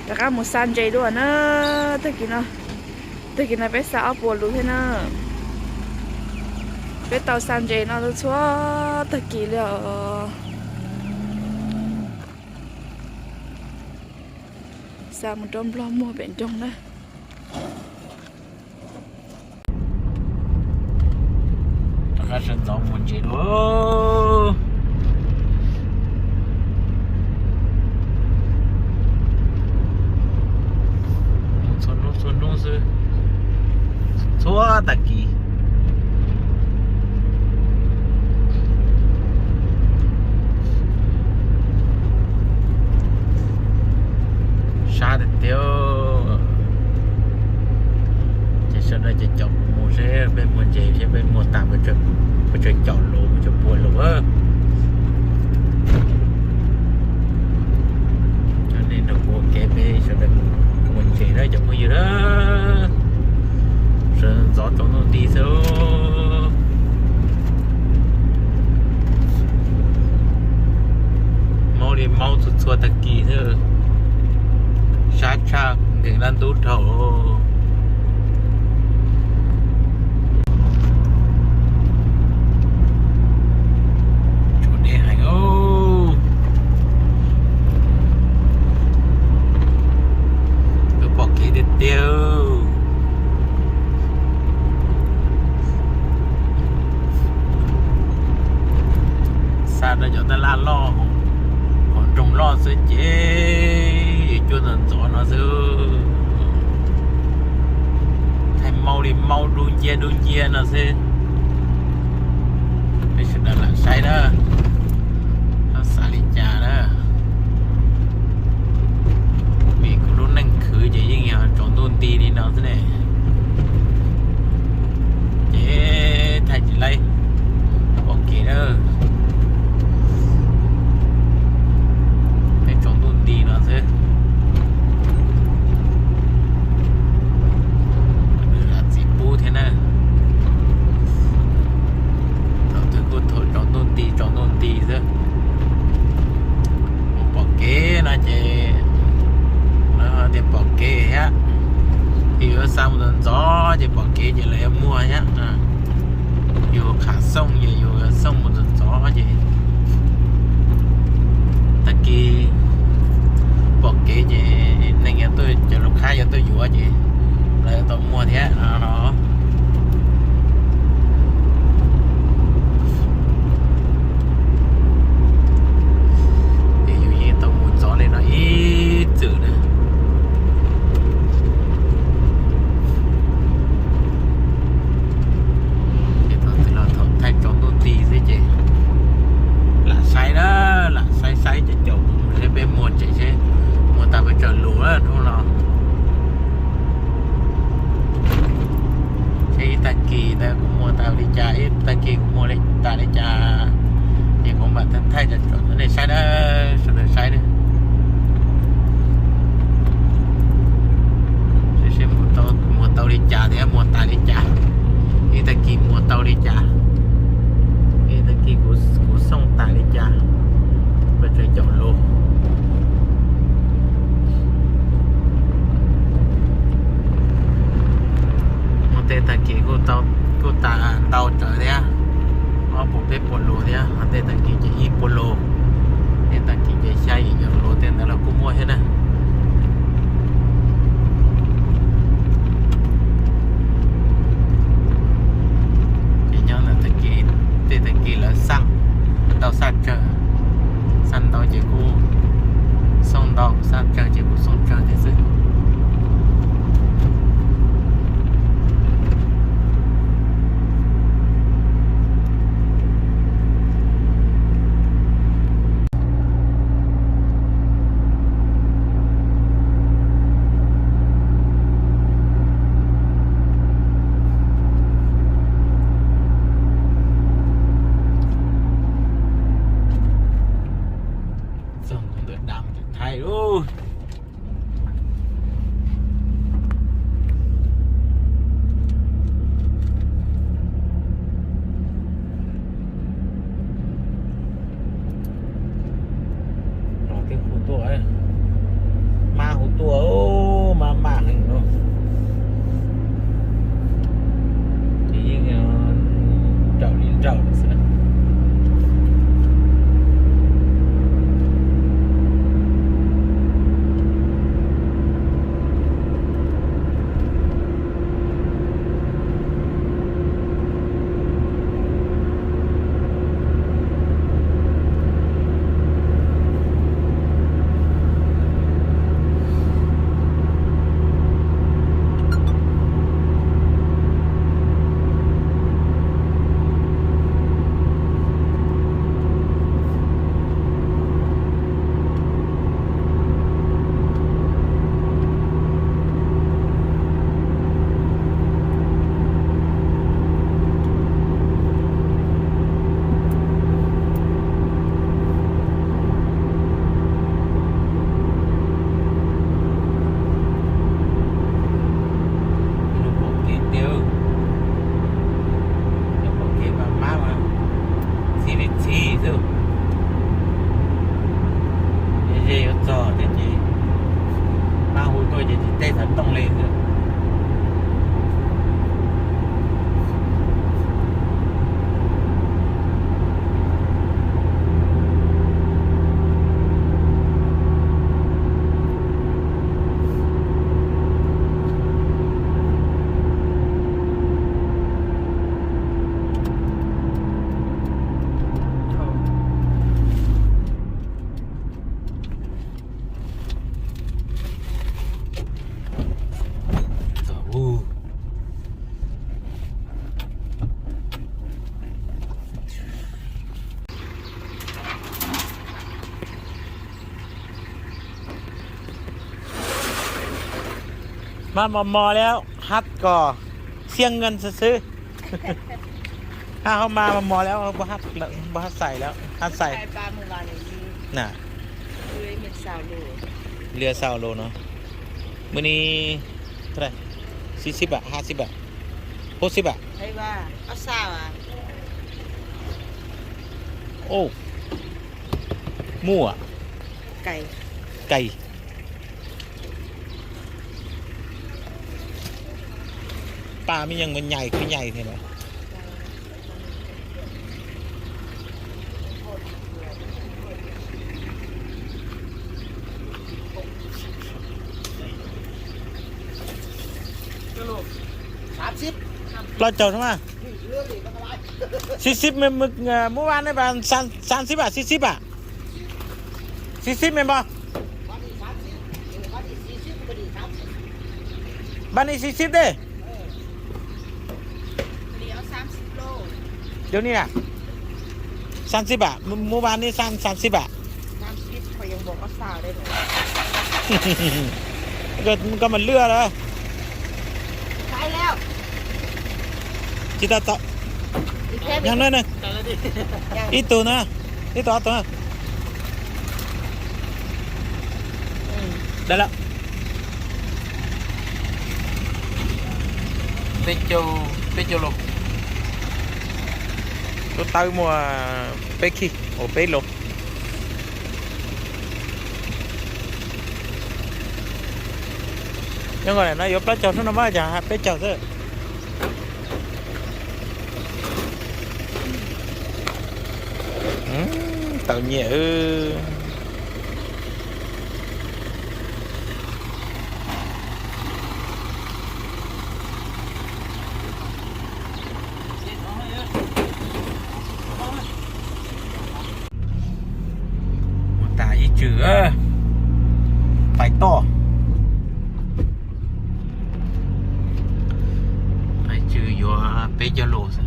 Rov qab mus xa ntses dua na. Tag kis no, tag kis no peb xa ob puas lus thiab na. Peb tau xa ntses no txhua tag kis li os. Xa mus rau nplog muag pem nroog na. Rov qab sawv ntxov mus ntses dua. Mus txhua hnub txhua hnub xwb, txhua tag kis. Sab tiag tiag. Ces sawv daws caum kuv mus seb peb muag ntses thiab peb muag tas pes tsawg caum lus, pes tsawg puas lus. Coj nej nrog kuv ua ke peb sawv daws mus ua ntses na cov phooj ywg na. Sawv ntxov tsaus ntuj nti xwb. Maub li maub txhua txhua tag kis xwb. Sab tshaj nkees dab ntub dhau. Tshuav deb heev. Twb pom kev tiag tiag. Xa rau cov tab laj loj, hauv nroog loj xwb ces yuav cuab ntxov ntxov no xwb. Thaij maub li maub dub nciab dub nciab no xwb. Peb sawv daws lam saib na, xav li cas na. Vim kuv lub neej khwv ces yeej yog tsaus ntuj nti li no xwb ne. Ces thaij tsis laib, pom kev na. Peb tsaus ntuj nti no xwb. Txiv pub thiab na. Thaum twg kuj thaum tsaus ntuj nti tsaus ntuj nti xwb. Mus pom kev no ces, no tias pom kev thiab. Yus yuav xa mus ntxov ntxov ces pom kev ces lawv yuav muag thiab. Yus qham xooj ces yus xooj mus ntxov ntxov ces tag kis pom kev ces neeg yuav tuaj, cov lus khab yuav tuaj yuav ces lawv yuav tau muag thiab no. Ces yus yeej tau mus ntxov li no ib txwm na. Ces thaum twg los thaum thaij tsaus ntuj nti xwb ces lam saib na, lam saib saib caum caum mus seb peb muag ntses seb muag tas pes tsawg lus na hnub no. Seb ib tag kis ntawd kuv muag tas li cas, ib tag kis kuv muag li tas li cas, ces kuv mam thaij tsaus ntuj nej saib na, sawv daws saib na. Seb, seb muag tau li cas thiab muag tas li cas, ib tag kis muag tau li cas, ib tag kis kuv xooj tas li cas, pes tsawg caum lus. Muaj tej tag kis kuj tas ntau tsawv thiab, ob puas peb puas lus thiab, ho tej tag kis ces ib puas lus, tej tag kis ces xya yim caum lus, tej ntawd los kuj muaj thiab na. Ces nyob ntawm tag kis, tej tag kis lawv xaj ntau xaj tsawg, xaj ntau ces kuj xooj ntau, xaj tsawg ces kuj xooj tsawg thiab xwb. Txog ntawm dam thaij lauj. Los thiab, hu tuaj, mab hu tuaj. Tuaj ces tsis teb xov tooj li xwb. Mas mos mos li, hab kom xiab nkees xwb xwb. Hab ho mas mos mos li, npua hab xais li, hab xais. Na, li xaus los no. Mws ni, tab sis xib am, hab xib am, hub xib am. Muaj, kais. Paj me yeej nyais kuj nyais thiab. Plaub caug no mas. Xib xib, muab vaj ne, xab xib am, xib xib am. Xib xib me npog. Npaj ni xib xib dej. Dua ni na, xab xib am, muab vaj ne, xab xib am. Koj mas lwj lawm. Tsis tau tau. Nyob no ne. Ib tug na, ib tug ob tug na. Dai lawm. Peb caug, peb caug lus. Lub tawb muaj peb khij uas peb lus. Nyob nkaus no yuav plaub caug hnub no mas cas peb caug xwb. Tau nyiaj. Ua tas ib tswm, pais toj. Ib tswm yuav peb caug lus xwb.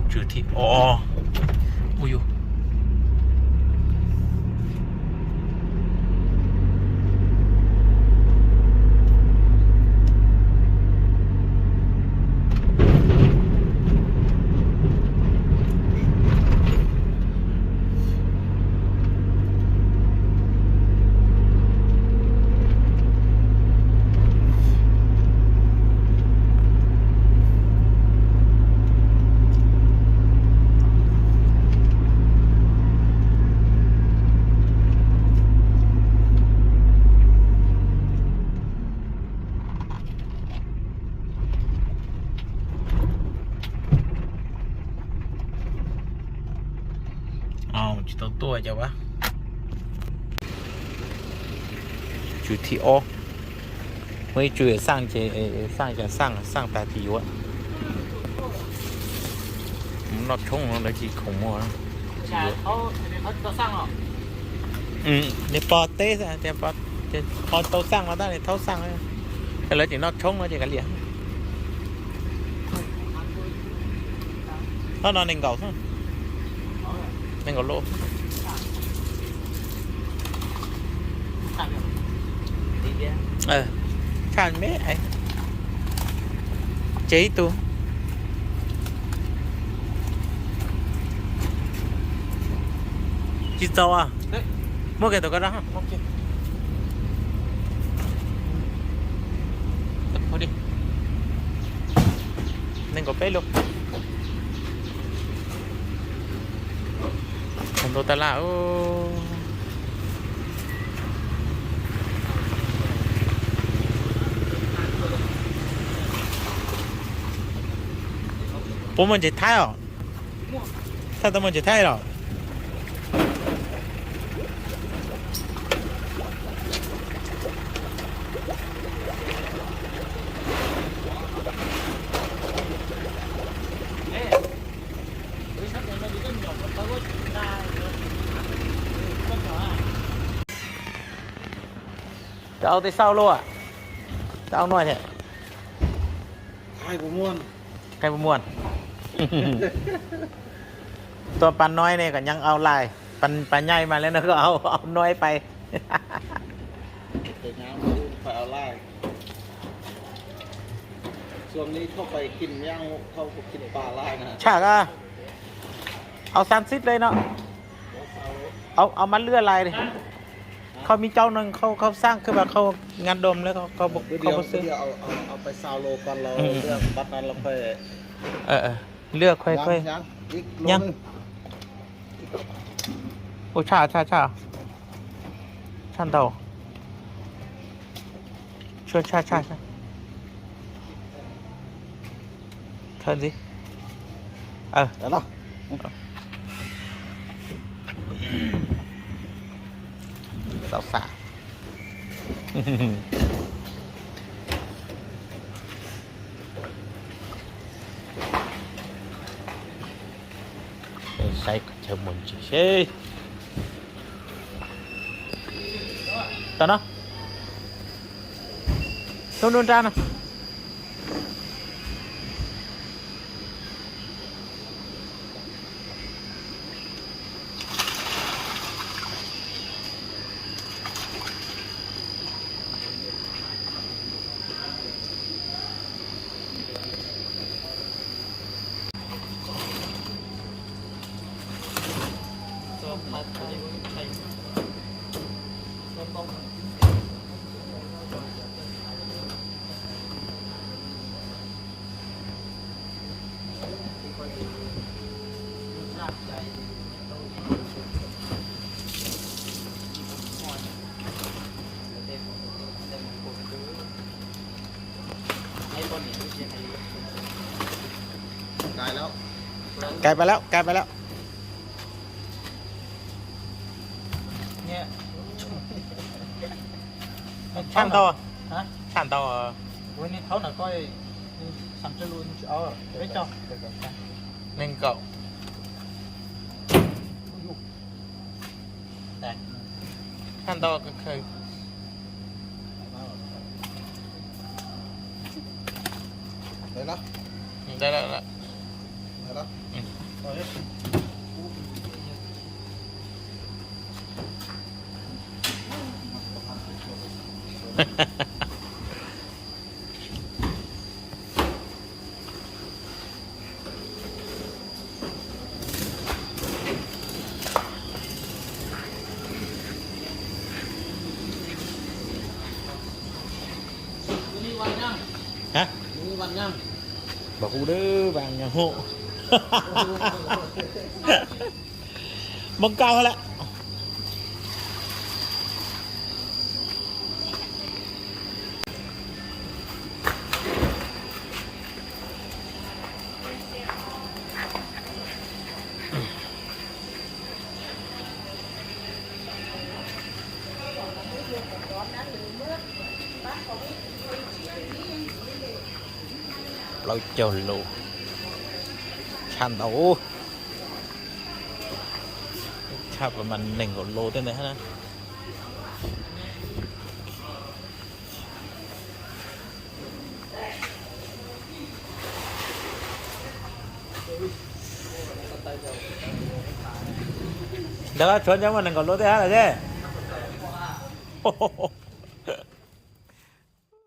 Tswm thib ob. Ua yus. Tsis tau tuaj cov a. Tswm thib ob. Muaj ib tswm xaj ces xaj, xaj tas tsis yuav. Noj tshoob no lawv tsis khoom muag. Nws pog teb, pog tau xaj no tab nws thaub xaj. Lawv tseem noj tshoob no ces kav liam. Ob no nees nkaum xwb. Nees nkaum lus. Tshaj me. Tseg ib tug. Tsis txaus. Muab kiag tau koj dab. Nees nkaum peb lus. Ntau tab laj. Puas muaj ntses Thaib os? Thaib tau muaj ntses Thaib los? Cov au tej xauj luaj. Cov au no thiab. Khai puas muaj? Tuaj pab nói này có nhắn au lai. Pab, pab nhai mà lên nó có au, au nói pais. Tshaj a, au xan xít lên nó. Au, au mab lwaj lai đi. Khâu mi cau nws khâu, khâu sang khe ba khâu ngăn đom lawm khâu, khâu bơ xwb. Lwaj khuai khuai. Nyeej. Ua tshaj tshaj tshaj. Tshaj ntau. Tshua tshaj tshaj tshaj. Khawb ntxiv. Xauj xav. Saib chaw mus ntsis seb. Tau no. Hnub nruab nrab no. Cayไปแล้ว, cayไปแล้ว. Tshaj ntau. Tshaj ntau. Neeg nkaum. Tshaj ntau kawg. Hả? Bà hu đứa bạn nhà hộ. Món câu hả lạ? Plaub caug lus. Tshaj ntau. Tshaj pas mas nees nkaum lus tej ntawd na. Ntawd tshuav nyob mas nees nkaum lus tej hab lawm thiab.